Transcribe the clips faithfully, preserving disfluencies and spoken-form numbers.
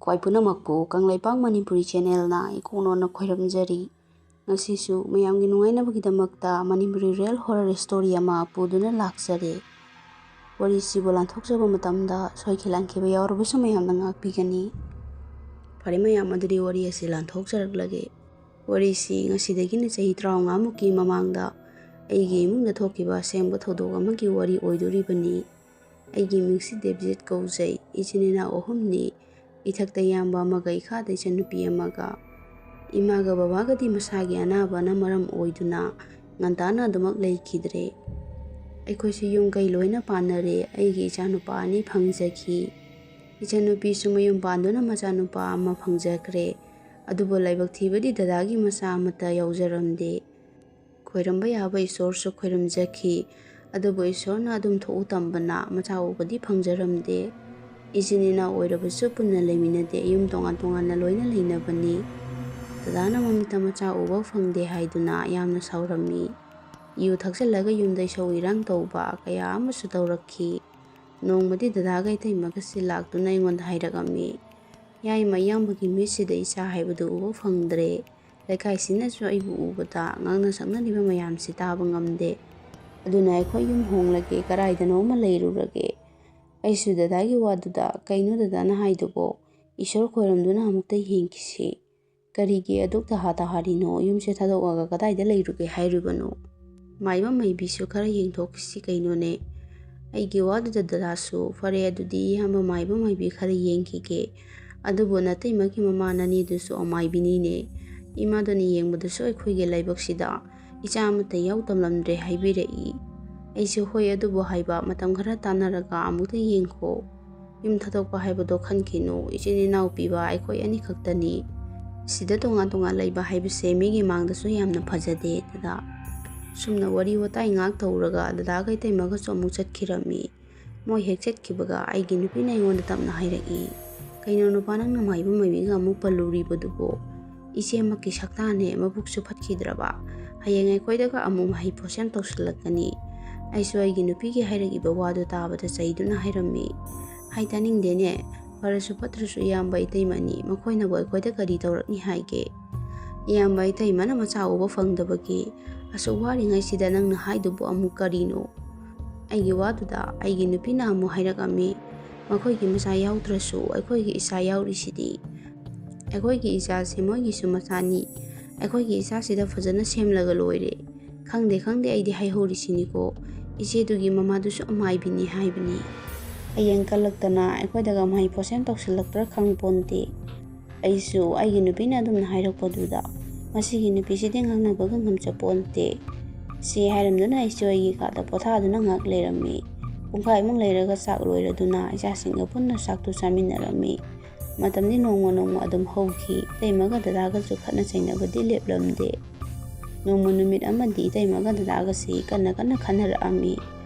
ꯋꯥꯏ ꯄꯨꯝꯅꯃꯛꯄꯨ ꯀꯪꯂꯩꯄꯥꯛ ꯃꯅꯤꯄꯨꯔꯤ ꯆꯦꯅꯦꯜꯅ ꯏꯀꯣꯛꯅꯣꯟꯅ ꯈꯣꯏꯔꯝꯖꯔꯤ꯫ ꯉꯁꯤꯁꯨ ꯃꯌꯥꯝꯒꯤ ꯅꯨꯡꯉꯥꯏꯅꯕꯒꯤꯗꯃꯛꯇ ꯃꯅꯤꯄꯨꯔꯤ ꯔꯤꯌꯦꯜ ꯍꯣꯔꯔ ꯁ꯭ꯇꯣꯔꯤ ꯑꯃ ꯄꯨꯗꯨꯅ ꯂꯥꯛꯆꯔꯦ꯫ ꯋꯥꯔꯤꯁꯤꯕꯨ ꯂꯥꯟꯊꯣꯛꯆꯕ ꯃꯇꯝꯗ ꯁꯣꯏꯈꯤ ꯂꯥꯟꯈꯤꯕ ꯌꯥꯎꯔꯕꯁꯨ ꯃꯌꯥꯝꯅ ꯉꯥꯛꯄꯤꯒꯅꯤ꯫ ꯐꯔꯦ ꯃꯌꯥꯝ, ꯑꯗꯨꯗꯤ ꯋꯥꯔꯤ ꯑꯁꯤ ꯂꯥꯟꯊꯣꯛꯆꯔꯛꯂꯒꯦ꯫ ꯋꯥꯔꯤꯁꯤ ꯉꯁꯤꯗꯒꯤꯅ ꯆꯍꯤ ꯇꯔꯥꯃꯉꯥꯃꯨꯛꯀꯤ ꯃꯃꯥꯡꯗ ꯑꯩꯒꯤ ꯏꯃꯨꯡꯗ ꯊꯣꯛꯈꯤꯕ ꯑꯁꯦꯡꯕ ꯊꯧꯗꯣꯛ ꯑꯃꯒꯤ ꯋꯥꯔꯤ ꯑꯣꯏꯗꯣꯔꯤꯕꯅꯤ꯫ ꯑꯩꯒꯤ ꯃꯤꯡꯁꯤ ꯗꯦꯕꯖꯤꯠ ꯀꯧꯖꯩ꯫ ꯏꯆꯤꯟ ꯏꯅꯥꯎ ꯑꯍꯨꯝꯅꯤ꯫ ꯏꯊꯛꯇ ꯏꯌꯥꯝꯕ ꯑꯃꯒ ꯏꯈꯥꯗ ꯏꯆꯟꯅꯨꯄꯤ ꯑꯃꯒ꯫ ꯏꯃꯥꯒ ꯕꯕꯥꯒꯗꯤ ꯃꯁꯥꯒꯤ ꯑꯅꯥꯕꯅ ꯃꯔꯝ ꯑꯣꯏꯗꯨꯅ ꯉꯟꯇꯥꯅ ꯑꯗꯨꯃꯛ ꯂꯩꯈꯤꯗ꯭ꯔꯦ꯫ ꯑꯩꯈꯣꯏꯁꯨ ꯌꯨꯝ ꯀꯩ ꯂꯣꯏꯅ ꯄꯥꯟꯅꯔꯦ꯫ ꯑꯩꯒꯤ ꯏꯆꯥꯅꯨꯄꯥ ꯑꯅꯤ ꯐꯪꯖꯈꯤ꯫ ꯏꯆꯟꯅꯨꯄꯤꯁꯨ ꯃꯌꯨꯝ ꯄꯥꯟꯗꯨꯅ ꯃꯆꯥꯅꯨꯄꯥ ꯑꯃ ꯐꯪꯖꯈ꯭ꯔꯦ꯫ ꯑꯗꯨꯕꯨ ꯂꯥꯏꯕꯛ ꯊꯤꯕꯗꯤ ꯗꯗꯥꯒꯤ ꯃꯆꯥ ꯑꯃꯠꯇ ꯌꯥꯎꯖꯔꯝꯗꯦ꯫ ꯈꯣꯏꯔꯝꯕ ꯌꯥꯕ ꯏꯁꯣꯔꯁꯨ ꯈꯣꯏꯔꯝꯖꯈꯤ꯫ ꯑꯗꯨꯕꯨ ꯏꯁꯣꯔꯅ ꯑꯗꯨꯝ ꯊꯣꯛꯎ ꯇꯝꯕꯅ ꯃꯆꯥ ꯎꯕꯗꯤ ꯐꯪꯖꯔꯝꯗꯦ꯫ ꯏꯆꯤꯟ ꯏꯅꯥꯎ ꯑꯣꯏꯔꯕꯁꯨ ꯄꯨꯟꯅ ꯂꯩꯃꯤꯟꯅꯗꯦ꯫ ꯌꯨꯝ ꯇꯣꯉꯥꯟ ꯇꯣꯉꯥꯟꯅ ꯂꯣꯏꯅ ꯂꯩꯅꯕꯅꯤ꯫ ꯗꯗꯥꯅ ꯃꯃꯤꯠꯇ ꯃꯆꯥ ꯎꯕ ꯐꯪꯗꯦ ꯍꯥꯏꯗꯨꯅ ꯌꯥꯝꯅ ꯁꯥꯎꯔꯝꯃꯤ꯫ ꯌꯨ ꯊꯛꯆꯜꯂꯒ ꯌꯨꯝꯗ ꯏꯁꯧ ꯏꯔꯥꯡ ꯇꯧꯕ ꯀꯌꯥ ꯑꯃꯁꯨ ꯇꯧꯔꯛꯈꯤ꯫ ꯅꯣꯡꯃꯗꯤ ꯗꯗꯥꯒ ꯏꯇꯩꯃꯒꯁꯤ ꯂꯥꯛꯇꯨꯅ ꯑꯩꯉꯣꯟꯗ ꯍꯥꯏꯔꯛꯑꯝꯃꯤ, "ꯌꯥꯏꯃ, ꯏꯌꯥꯝꯕꯒꯤ ꯃꯤꯠꯁꯤꯗ ꯏꯆꯥ ꯍꯥꯏꯕꯗꯨ ꯎꯕ ꯐꯪꯗ꯭ꯔꯦ꯫ ꯂꯩꯀꯥꯏꯁꯤꯅꯁꯨ ꯑꯩꯕꯨ ꯎꯕꯗ ꯉꯥꯡꯅ ꯁꯛꯅꯔꯤꯕ ꯃꯌꯥꯝꯁꯤ ꯇꯥꯕ ꯉꯝꯗꯦ꯫ ꯑꯗꯨꯅ ꯑꯩꯈꯣꯏ ꯌꯨꯝ ꯍꯣꯡꯂꯒꯦ, ꯀꯗꯥꯏꯗꯅꯣ ꯑꯃ ꯂꯩꯔꯨꯔꯒꯦ꯫" ꯑꯩꯁꯨ ꯗꯗꯥꯒꯤ ꯋꯥꯗꯨꯗ, "ꯀꯩꯅꯣ ꯗꯗꯥꯅ ꯍꯥꯏꯗꯨꯕꯣ? ꯏꯁꯣꯔ ꯈꯣꯏꯔꯝꯗꯨꯅ ꯑꯃꯨꯛꯇ ꯌꯦꯡꯈꯤꯁꯤ꯫ ꯀꯔꯤꯒꯤ ꯑꯗꯨꯛ ꯇꯍꯥ ꯇꯍꯥꯔꯤꯅꯣ? ꯌꯨꯝꯁꯦ ꯊꯥꯗꯣꯛꯑꯒ ꯀꯗꯥꯏꯗ ꯂꯩꯔꯨꯒꯦ ꯍꯥꯏꯔꯤꯕꯅꯣ? ꯃꯥꯏꯕ ꯃꯥꯏꯕꯤꯁꯨ ꯈꯔ ꯌꯦꯡꯊꯣꯛꯈꯤꯁꯤ ꯀꯩꯅꯣꯅꯦ꯫" ꯑꯩꯒꯤ ꯋꯥꯗꯨꯗ ꯗꯗꯥꯁꯨ, "ꯐꯔꯦ, ꯑꯗꯨꯗꯤ ꯏꯌꯥꯝꯕ ꯃꯥꯏꯕ ꯃꯥꯏꯕꯤ ꯈꯔ ꯌꯦꯡꯈꯤꯒꯦ꯫ ꯑꯗꯨꯕꯨ ꯅꯇꯩꯃꯒꯤ ꯃꯃꯥ ꯅꯅꯦꯗꯨꯁꯨ ꯑꯃꯥꯏꯕꯤꯅꯤꯅꯦ꯫ ꯏꯃꯥꯗꯨꯅ ꯌꯦꯡꯕꯗꯁꯨ ꯑꯩꯈꯣꯏꯒꯤ ꯂꯥꯏꯕꯛꯁꯤꯗ ꯏꯆꯥ ꯑꯃꯠꯇ ꯌꯥꯎ ꯇꯝꯂꯝꯗ꯭ꯔꯦ ꯍꯥꯏꯕꯤꯔꯛꯏ꯫" ꯑꯩꯁꯨ, "ꯍꯣꯏ, ꯑꯗꯨꯕꯨ ꯍꯥꯏꯕ, ꯃꯇꯝ ꯈꯔ ꯇꯥꯟꯅꯔꯒ ꯑꯃꯨꯛꯇ ꯌꯦꯡꯈꯣ꯫ ꯌꯨꯝ ꯊꯥꯗꯣꯛꯄ ꯍꯥꯏꯕꯗꯣ ꯈꯟꯈꯤꯅꯨ꯫ ꯏꯆꯤꯟ ꯏꯅꯥꯎ ꯄꯤꯕ ꯑꯩꯈꯣꯏ ꯑꯅꯤꯈꯛꯇꯅꯤ꯫ ꯁꯤꯗ ꯇꯣꯉꯥꯟ ꯇꯣꯉꯥꯟ ꯂꯩꯕ ꯍꯥꯏꯕꯁꯦ ꯃꯤꯒꯤ ꯃꯥꯡꯗꯁꯨ ꯌꯥꯝꯅ ꯐꯖꯗꯦ, ꯗꯗꯥ꯫" ꯁꯨꯝꯅ ꯋꯥꯔꯤ ꯋꯥꯇꯥꯏ ꯉꯥꯏꯍꯥꯛ ꯇꯧꯔꯒ ꯗꯗꯥꯒ ꯏꯇꯩꯃꯒꯁꯨ ꯑꯃꯨꯛ ꯆꯠꯈꯤꯔꯝꯃꯤ꯫ ꯃꯣꯏ ꯍꯦꯛ ꯆꯠꯈꯤꯕꯒ ꯑꯩꯒꯤ ꯅꯨꯄꯤꯅ ꯑꯩꯉꯣꯟꯗ ꯇꯞꯅ ꯍꯥꯏꯔꯛꯏ, "ꯀꯩꯅꯣ ꯅꯨꯄꯥ, ꯅꯪꯅ ꯃꯥꯏꯕ ꯃꯥꯏꯕꯤꯒ ꯑꯃꯨꯛ ꯄꯜꯂꯨꯔꯤꯕꯗꯨꯕꯣ? ꯏꯆꯦꯃꯛꯀꯤ ꯁꯛꯇꯥꯅꯦ, ꯃꯕꯨꯛꯁꯨ ꯐꯠꯈꯤꯗ꯭ꯔꯕ꯫ ꯍꯌꯦꯡ ꯑꯩꯈꯣꯏꯗꯒ ꯑꯃꯨꯛ ꯃꯍꯩ ꯄꯣꯠꯁꯦꯝ ꯇꯧꯁꯤꯜꯂꯛꯀꯅꯤ꯫" ꯑꯩꯁꯨ ꯑꯩꯒꯤ ꯅꯨꯄꯤꯒꯤ ꯍꯥꯏꯔꯛꯏꯕ ꯋꯥꯗꯨ ꯇꯥꯕꯗ ꯆꯩꯗꯨꯅ ꯍꯥꯏꯔꯝꯃꯤ, "ꯍꯥꯏ ꯇꯥꯅꯤꯡꯗꯦꯅꯦ, ꯐꯔꯁꯨ ꯐꯠꯇ꯭ꯔꯁꯨ ꯏꯌꯥꯝꯕ ꯏꯇꯩꯃꯅꯤ, ꯃꯈꯣꯏꯅꯕꯨ ꯑꯩꯈꯣꯏꯗ ꯀꯔꯤ ꯇꯧꯔꯛꯅꯤ ꯍꯥꯏꯒꯦ? ꯏꯌꯥꯝꯕ ꯏꯇꯩꯃꯅ ꯃꯆꯥ ꯎꯕ ꯐꯪꯗꯕꯒꯤ ꯑꯁꯨꯛ ꯋꯥꯔꯤꯉꯩꯁꯤꯗ ꯅꯪꯅ ꯍꯥꯏꯗꯨꯕꯨ ꯑꯃꯨꯛ ꯀꯔꯤꯅꯣ? ꯑꯩꯒꯤ ꯋꯥꯗꯨꯗ ꯑꯩꯒꯤ ꯅꯨꯄꯤꯅ ꯑꯃꯨꯛ ꯍꯥꯏꯔꯛꯑꯝꯃꯤ, "ꯃꯈꯣꯏꯒꯤ ꯃꯆꯥ ꯌꯥꯎꯗ꯭ꯔꯁꯨ ꯑꯩꯈꯣꯏꯒꯤ ꯏꯆꯥ ꯌꯥꯎꯔꯤꯁꯤꯗꯤ꯫ ꯑꯩꯈꯣꯏꯒꯤ ꯏꯆꯥꯁꯤ ꯃꯣꯏꯒꯤꯁꯨ ꯃꯆꯥꯅꯤ꯫ ꯑꯩꯈꯣꯏꯒꯤ ꯏꯆꯥꯁꯤꯗ ꯐꯖꯅ ꯁꯦꯝꯂꯒ ꯂꯣꯏꯔꯦ꯫ ꯈꯪꯗꯦ ꯈꯪꯗꯦ, ꯑꯩꯗꯤ ꯍꯥꯏꯍꯧꯔꯤꯁꯤꯅꯤꯀꯣ, ꯏꯆꯦꯗꯨꯒꯤ ꯃꯃꯥꯗꯨꯁꯨ ꯑꯃꯥꯏꯕꯤꯅꯤ ꯍꯥꯏꯕꯅꯤ꯫ ꯍꯌꯦꯡ ꯀꯜꯂꯛꯇꯅ ꯑꯩꯈꯣꯏꯗꯒ ꯃꯍꯩ ꯄꯣꯠꯁꯦꯝ ꯇꯧꯁꯤꯜꯂꯛꯇ꯭ꯔꯥ ꯈꯪꯄꯣꯟꯇꯦ"꯫ ꯑꯩꯁꯨ ꯑꯩꯒꯤ ꯅꯨꯄꯤꯅ ꯑꯗꯨꯝꯅ ꯍꯥꯏꯔꯛꯄꯗꯨꯗ, "ꯃꯁꯤꯒꯤ ꯅꯨꯄꯤꯁꯤꯗꯤ ꯉꯥꯡꯅꯕꯒ ꯉꯝꯖꯄꯣꯟꯇꯦ"꯫ ꯁꯤ ꯍꯥꯏꯔꯝꯗꯨꯅ ꯑꯩꯁꯨ ꯑꯩꯒꯤ ꯀꯥꯗ ꯄꯣꯊꯥꯗꯨꯅ ꯉꯥꯏꯍꯥꯛ ꯂꯩꯔꯝꯃꯤ꯫ ꯄꯨꯡꯈꯥꯏꯃꯨꯛ ꯂꯩꯔꯒ ꯆꯥꯛ ꯂꯣꯏꯔꯗꯨꯅ ꯏꯆꯥꯁꯤꯡꯒ ꯄꯨꯟꯅ ꯆꯥꯛꯇꯨ ꯆꯥꯃꯤꯟꯅꯔꯝꯃꯤ꯫ ꯃꯇꯝꯗꯤ ꯅꯣꯡꯃ ꯅꯣꯡꯃ ꯑꯗꯨꯝ ꯍꯧꯈꯤ꯫ ꯏꯇꯩꯃꯒ ꯗꯗꯥꯒꯁꯨ ꯈꯠꯅ ꯆꯩꯅꯕꯗꯤ ꯂꯦꯞꯂꯝꯗꯦ꯫ ꯅꯣꯡꯃ ꯅꯨꯃꯤꯠ ꯑꯃꯗꯤ ꯏꯇꯩꯃꯒ ꯗꯗꯥꯒꯁꯤ ꯀꯟꯅ ꯀꯟꯅ ꯈꯠꯅꯔꯛꯑꯝꯃꯤ꯫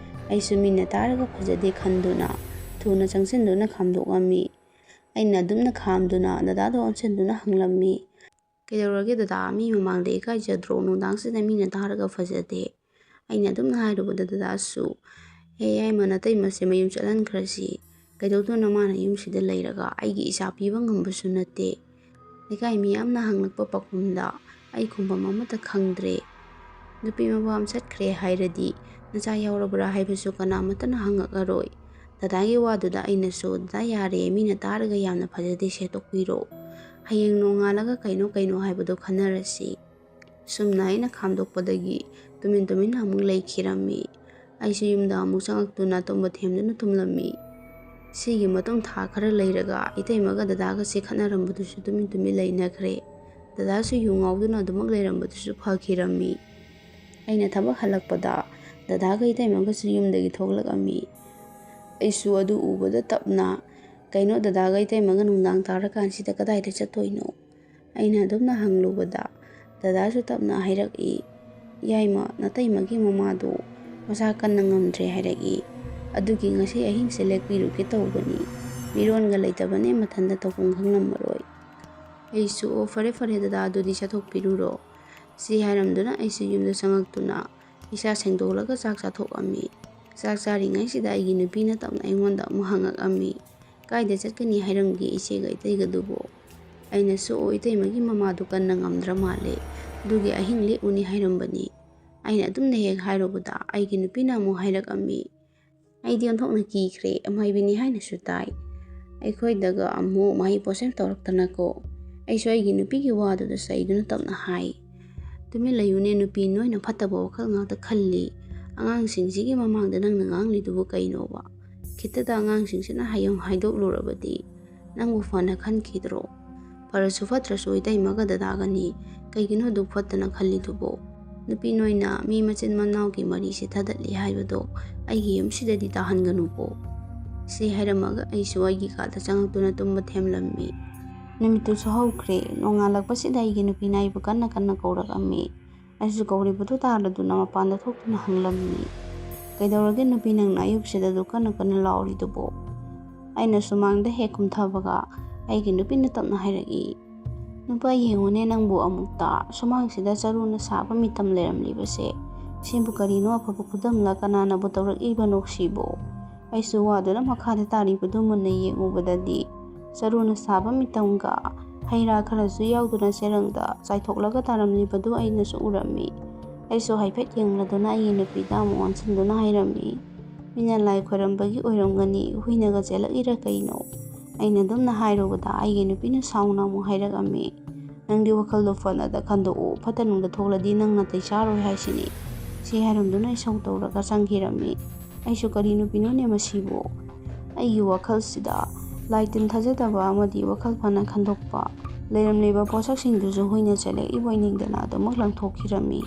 ꯑꯩꯁꯨ ꯃꯤꯅ ꯇꯥꯔꯒ ꯐꯖꯗꯦ ꯈꯟꯗꯨꯅ ꯊꯨꯅ ꯆꯪꯁꯤꯟꯗꯨꯅ ꯈꯥꯝꯗꯣꯛꯂꯝꯃꯤ꯫ ꯑꯩꯅ ꯑꯗꯨꯝꯅ ꯈꯥꯝꯗꯨꯅ ꯗꯗꯥꯗ ꯑꯣꯟꯁꯤꯟꯗꯨꯅ ꯍꯪꯂꯝꯃꯤ, "ꯀꯩꯗꯧꯔꯒꯦ ꯗꯗꯥ, ꯃꯤ ꯃꯃꯥꯡꯗ ꯏꯀꯥꯏꯖꯗ꯭ꯔꯣ? ꯅꯨꯡꯗꯥꯡꯁꯤꯗ ꯃꯤꯅ ꯇꯥꯔꯒ ꯐꯖꯗꯦ"꯫ ꯑꯩꯅ ꯑꯗꯨꯝꯅ ꯍꯥꯏꯔꯨꯕꯗ ꯗꯗꯥꯁꯨ, "ꯍꯦ ꯌꯥꯏꯃ, ꯅꯇꯩꯃꯁꯦ ꯃꯌꯨꯝ ꯆꯠꯍꯟꯈ꯭ꯔꯁꯤ꯫ ꯀꯩꯗꯧꯗꯣꯏꯅꯣ ꯃꯥꯅ ꯌꯨꯝꯁꯤꯗ ꯂꯩꯔꯒ? ꯑꯩꯒꯤ ꯏꯆꯥ ꯄꯤꯕ ꯉꯝꯕꯁꯨ ꯅꯠꯇꯦ"꯫ ꯂꯩꯀꯥꯏ ꯃꯤꯌꯥꯝꯅ ꯍꯪꯂꯛꯄ ꯄꯥꯎꯈꯨꯝꯗ ꯑꯩ ꯈꯨꯝꯐꯝ ꯑꯃꯠꯇ ꯈꯪꯗ꯭ꯔꯦ꯫ ꯅꯨꯄꯤ ꯃꯄꯥꯝ ꯆꯠꯈ꯭ꯔꯦ ꯍꯥꯏꯔꯗꯤ ꯅꯆꯥ ꯌꯥꯎꯔꯕ꯭ꯔꯥ ꯍꯥꯏꯕꯁꯨ ꯀꯅꯥꯃꯠꯇꯅ ꯍꯪꯉꯛꯑꯔꯣꯏ꯫ ꯗꯗꯥꯒꯤ ꯋꯥꯗꯨꯗ ꯑꯩꯅꯁꯨ, "ꯗꯗꯥ ꯌꯥꯔꯦ, ꯃꯤꯅ ꯇꯥꯔꯒ ꯌꯥꯝꯅ ꯐꯖꯗꯦ, ꯁꯦ ꯇꯣꯛꯄꯤꯔꯣ꯫ ꯍꯌꯦꯡ ꯅꯣꯡꯉꯥꯜꯂꯒ ꯀꯩꯅꯣ ꯀꯩꯅꯣ ꯍꯥꯏꯕꯗꯣ ꯈꯟꯅꯔꯁꯤ"꯫ ꯁꯨꯝꯅ ꯑꯩꯅ ꯈꯥꯝꯗꯣꯛꯄꯗꯒꯤ ꯇꯨꯃꯤꯟ ꯇꯨꯃꯤꯟꯅ ꯑꯃꯨꯛ ꯂꯩꯈꯤꯔꯝꯃꯤ꯫ ꯑꯩꯁꯨ ꯌꯨꯝꯗ ꯑꯃꯨꯛ ꯆꯪꯉꯛꯇꯨꯅ ꯇꯨꯝꯕ ꯊꯦꯝꯗꯨꯅ ꯇꯨꯝꯂꯝꯃꯤ꯫ ꯁꯤꯒꯤ ꯃꯇꯨꯡ ꯊꯥ ꯈꯔ ꯂꯩꯔꯒ ꯏꯇꯩꯃꯒ ꯗꯗꯥꯒꯁꯦ ꯈꯠꯅꯔꯝꯕꯗꯨꯁꯨ ꯇꯨꯃꯤꯟ ꯇꯨꯃꯤꯟ ꯂꯩꯅꯈ꯭ꯔꯦ꯫ ꯗꯗꯥꯁꯨ ꯌꯨ ꯉꯥꯎꯗꯨꯅ ꯑꯗꯨꯃꯛ ꯂꯩꯔꯝꯕꯗꯨꯁꯨ ꯐꯈꯤꯔꯝꯃꯤ꯫ ꯑꯩꯅ ꯊꯕꯛ ꯍꯜꯂꯛꯄꯗ ꯗꯗꯥꯒ ꯏꯇꯩꯃꯒꯁꯨ ꯌꯨꯝꯗꯒꯤ ꯊꯣꯛꯂꯛꯑꯝꯃꯤ꯫ ꯑꯩꯁꯨ ꯑꯗꯨ ꯎꯕꯗ ꯇꯞꯅ, "ꯀꯩꯅꯣ, ꯗꯗꯥꯒ ꯏꯇꯩꯃꯒ ꯅꯨꯡꯗꯥꯡ ꯇꯥꯔꯀꯥꯟꯁꯤꯗ ꯀꯗꯥꯏꯗ ꯆꯠꯇꯣꯏꯅꯣ?" ꯑꯩꯅ ꯑꯗꯨꯝꯅ ꯍꯪꯂꯨꯕꯗ ꯗꯗꯥꯁꯨ ꯇꯞꯅ ꯍꯥꯏꯔꯛꯏ, "ꯌꯥꯏꯃ, ꯅꯇꯩꯃꯒꯤ ꯃꯃꯥꯗꯣ ꯃꯁꯥ ꯀꯟꯅ ꯉꯝꯗ꯭ꯔꯦ ꯍꯥꯏꯔꯛꯏ꯫ ꯑꯗꯨꯒꯤ ꯉꯁꯤ ꯑꯍꯤꯡꯁꯦ ꯂꯦꯛꯄꯤꯔꯨꯒꯦ ꯇꯧꯕꯅꯤ꯫ ꯃꯤꯔꯣꯟꯒ ꯂꯩꯇꯕꯅꯦ, ꯃꯊꯟꯇ ꯇꯧꯐꯝ ꯈꯪꯂꯝꯃꯔꯣꯏ"꯫ ꯑꯩꯁꯨ, "ꯑꯣ, ꯐꯔꯦ ꯐꯔꯦ ꯗꯗꯥ, ꯑꯗꯨꯗꯤ ꯆꯠꯊꯣꯛꯄꯤꯔꯨꯔꯣ"꯫ ꯁꯤ ꯍꯥꯏꯔꯝꯗꯨꯅ ꯑꯩꯁꯨ ꯌꯨꯝꯗ ꯆꯪꯉꯛꯇꯨꯅ ꯏꯁꯥ ꯁꯦꯡꯗꯣꯛꯂꯒ ꯆꯥꯛ ꯆꯥꯊꯣꯛꯑꯝꯃꯤ꯫ ꯆꯥꯛ ꯆꯥꯔꯤꯉꯩꯁꯤꯗ ꯑꯩꯒꯤ ꯅꯨꯄꯤꯅ ꯇꯞꯅ ꯑꯩꯉꯣꯟꯗ ꯑꯃꯨꯛ ꯍꯪꯉꯛꯑꯝꯃꯤ, "ꯀꯥꯏꯗ ꯆꯠꯀꯅꯤ ꯍꯥꯏꯔꯝꯒꯦ ꯏꯆꯦꯒ ꯏꯇꯩꯒꯗꯨꯕꯣ?" ꯑꯩꯅꯁꯨ, "ꯑꯣ, ꯏꯇꯩꯃꯒꯤ ꯃꯃꯥꯗꯨ ꯀꯟꯅ ꯉꯝꯗ꯭ꯔ ꯃꯥꯜꯂꯦ, ꯑꯗꯨꯒꯤ ꯑꯍꯤꯡ ꯂꯦꯛꯎꯅꯤ ꯍꯥꯏꯔꯝꯕꯅꯤ꯫" ꯑꯩꯅ ꯑꯗꯨꯝꯅ ꯍꯦꯛ ꯍꯥꯏꯔꯨꯕꯗ ꯑꯩꯒꯤ ꯅꯨꯄꯤꯅ ꯑꯃꯨꯛ ꯍꯥꯏꯔꯛꯑꯝꯃꯤ꯫ ꯑꯩꯗꯤ ꯑꯣꯟꯊꯣꯛꯅ ꯀꯤꯈ꯭ꯔꯦ, ꯑꯃꯥꯏꯕꯤꯅꯤ ꯍꯥꯏꯅꯁꯨ ꯇꯥꯏ꯫ ꯑꯩꯈꯣꯏꯗꯒ ꯑꯃꯨꯛ ꯃꯍꯩ ꯄꯣꯠꯁꯦꯝ ꯇꯧꯔꯛꯇꯅꯀꯣ꯫ ꯑꯩꯁꯨ ꯑꯩꯒꯤ ꯅꯨꯄꯤꯒꯤ ꯋꯥꯗꯨꯗ ꯆꯩꯗꯨꯅ ꯇꯞꯅ ꯍꯥꯏ, "ꯇꯨꯃꯤꯟ ꯂꯩꯌꯨꯅꯦ ꯅꯨꯄꯤ, ꯅꯣꯏꯅ ꯐꯠꯇꯕ ꯋꯥꯈꯜ ꯉꯥꯛꯇ ꯈꯜꯂꯤ꯫ ꯑꯉꯥꯡꯁꯤꯡꯁꯤꯒꯤ ꯃꯃꯥꯡꯗ ꯅꯪꯅ ꯉꯥꯡꯂꯤꯗꯨꯕꯨ ꯀꯩꯅꯣꯕ? ꯈꯤꯠꯇꯗ ꯑꯉꯥꯡꯁꯤꯡꯁꯤꯅ ꯍꯌꯦꯡ ꯍꯥꯏꯗꯣꯛꯂꯨꯔꯕꯗꯤ ꯅꯪꯕꯨ ꯐꯅ ꯈꯟꯈꯤꯗ꯭ꯔꯣ? ꯐꯔꯁꯨ ꯐꯠꯇ꯭ꯔꯁꯨ ꯏꯇꯩꯃꯒ ꯗꯗꯥꯒꯅꯤ, ꯀꯩꯒꯤꯅꯣ ꯑꯗꯨꯛ ꯐꯠꯇꯅ ꯈꯜꯂꯤꯗꯨꯕꯣ? ꯅꯨꯄꯤ ꯅꯣꯏꯅ ꯃꯤ ꯃꯆꯤꯟ ꯃꯅꯥꯎꯒꯤ ꯃꯔꯤꯁꯦ ꯊꯗꯠꯂꯤ ꯍꯥꯏꯕꯗꯣ ꯑꯩꯒꯤ ꯌꯨꯝꯁꯤꯗꯗꯤ ꯇꯥꯍꯟꯒꯅꯨꯀꯣ꯫" ꯁꯤ ꯍꯥꯏꯔꯝꯃꯒ ꯑꯩꯁꯨ ꯑꯩꯒꯤ ꯀꯥꯗ ꯆꯪꯉꯛꯇꯨꯅ ꯇꯨꯝꯕ ꯊꯦꯝꯂꯝꯃꯤ꯫ ꯅꯨꯃꯤꯠꯇꯨꯁꯨ ꯍꯧꯈ꯭ꯔꯦ꯫ ꯅꯣꯡꯉꯥꯜꯂꯛꯄꯁꯤꯗ ꯑꯩꯒꯤ ꯅꯨꯄꯤꯅ ꯑꯩꯕꯨ ꯀꯟꯅ ꯀꯟꯅ ꯀꯧꯔꯛꯑꯝꯃꯤ꯫ ꯑꯩꯁꯨ ꯀꯧꯔꯤꯕꯗꯨ ꯇꯥꯔꯗꯨꯅ ꯃꯄꯥꯟꯗ ꯊꯣꯛꯇꯨꯅ ꯍꯪꯂꯝꯃꯤ, "ꯀꯩꯗꯧꯔꯒꯦ ꯅꯨꯄꯤ, ꯅꯪꯅ ꯑꯌꯨꯛꯁꯤꯗ ꯑꯗꯨꯛ ꯀꯟꯅ ꯀꯟꯅ ꯂꯥꯎꯔꯤꯗꯨꯕꯣ?" ꯑꯩꯅ ꯁꯨꯃꯥꯡꯗ ꯍꯦꯛ ꯀꯨꯝꯊꯕꯒ ꯑꯩꯒꯤ ꯅꯨꯄꯤꯅ ꯇꯞꯅ ꯍꯥꯏꯔꯛꯏ, "ꯅꯨꯄꯥ, ꯌꯦꯡꯉꯨꯅꯦ ꯅꯪꯕꯨ ꯑꯃꯨꯛꯇ, ꯁꯨꯃꯥꯡꯁꯤꯗ ꯆꯔꯨꯅ ꯁꯥꯕ ꯃꯤꯇꯝ ꯂꯩꯔꯝꯂꯤꯕꯁꯦ꯫ ꯁꯤꯕꯨ ꯀꯔꯤꯅꯣ ꯑꯐꯕ ꯈꯨꯗꯝꯂ, ꯀꯅꯥꯅꯕꯨ ꯇꯧꯔꯛꯏꯕꯅꯣ ꯁꯤꯕꯣ?" ꯑꯩꯁꯨ ꯋꯥꯗꯨꯅ ꯃꯈꯥꯗ ꯇꯥꯔꯤꯕꯗꯨ ꯃꯨꯟꯅ ꯌꯦꯡꯉꯨꯕꯗꯗꯤ ꯆꯔꯨꯅ ꯁꯥꯕ ꯃꯤꯇꯝꯒ ꯍꯩ ꯔꯥ ꯈꯔꯁꯨ ꯌꯥꯎꯗꯨꯅ ꯆꯦꯔꯪꯗ ꯆꯥꯏꯊꯣꯛꯂꯒ ꯇꯥꯔꯝꯂꯤꯕꯗꯨ ꯑꯩꯅꯁꯨ ꯎꯔꯝꯃꯤ꯫ ꯑꯩꯁꯨ ꯍꯥꯏꯐꯦꯠ ꯌꯦꯡꯂꯗꯨꯅ ꯑꯩꯒꯤ ꯅꯨꯄꯤꯗ ꯑꯃꯨꯛ ꯑꯣꯟꯁꯤꯟꯗꯨꯅ ꯍꯥꯏꯔꯝꯃꯤ, "ꯃꯤꯅ ꯂꯥꯏ ꯈꯣꯏꯔꯝꯕꯒꯤ ꯑꯣꯏꯔꯝꯒꯅꯤ, ꯍꯨꯏꯅꯒ ꯆꯦꯜꯂꯛꯏꯔꯥ ꯀꯩꯅꯣ?" ꯑꯩꯅ ꯑꯗꯨꯝꯅ ꯍꯥꯏꯔꯨꯕꯗ ꯑꯩꯒꯤ ꯅꯨꯄꯤꯅ ꯁꯥꯎꯅ ꯑꯃꯨꯛ ꯍꯥꯏꯔꯛꯑꯝꯃꯤ, "ꯅꯪꯗꯤ ꯋꯥꯈꯜꯗꯣ ꯐꯅꯗ ꯈꯟꯗꯣꯛꯎ, ꯐꯠꯇ ꯅꯨꯡꯗ ꯊꯣꯛꯂꯗꯤ ꯅꯪ ꯅꯥꯇꯩ ꯆꯥꯔꯣꯏ ꯍꯥꯏꯁꯤꯅꯤ꯫" ꯁꯤ ꯍꯥꯏꯔꯝꯗꯨꯅ ꯏꯁꯧ ꯇꯧꯔꯒ ꯆꯪꯈꯤꯔꯝꯃꯤ꯫ ꯑꯩꯁꯨ, "ꯀꯔꯤ ꯅꯨꯄꯤꯅꯣꯅꯦ ꯃꯁꯤꯕꯨ?" ꯑꯩꯒꯤ ꯋꯥꯈꯜꯁꯤꯗ ꯂꯥꯏ ꯇꯤꯟ ꯊꯥꯖꯗꯕ ꯑꯃꯗꯤ ꯋꯥꯈꯜ ꯐꯅ ꯈꯟꯗꯣꯛꯄ, ꯂꯩꯔꯝꯂꯤꯕ ꯄꯣꯠꯁꯛꯁꯤꯡꯗꯨꯁꯨ ꯍꯨꯏꯅ ꯆꯦꯜꯂꯛꯏꯕꯣꯏ ꯅꯤꯡꯗꯅ ꯑꯗꯨꯃꯛ ꯂꯪꯊꯣꯛꯈꯤꯔꯝꯃꯤ꯫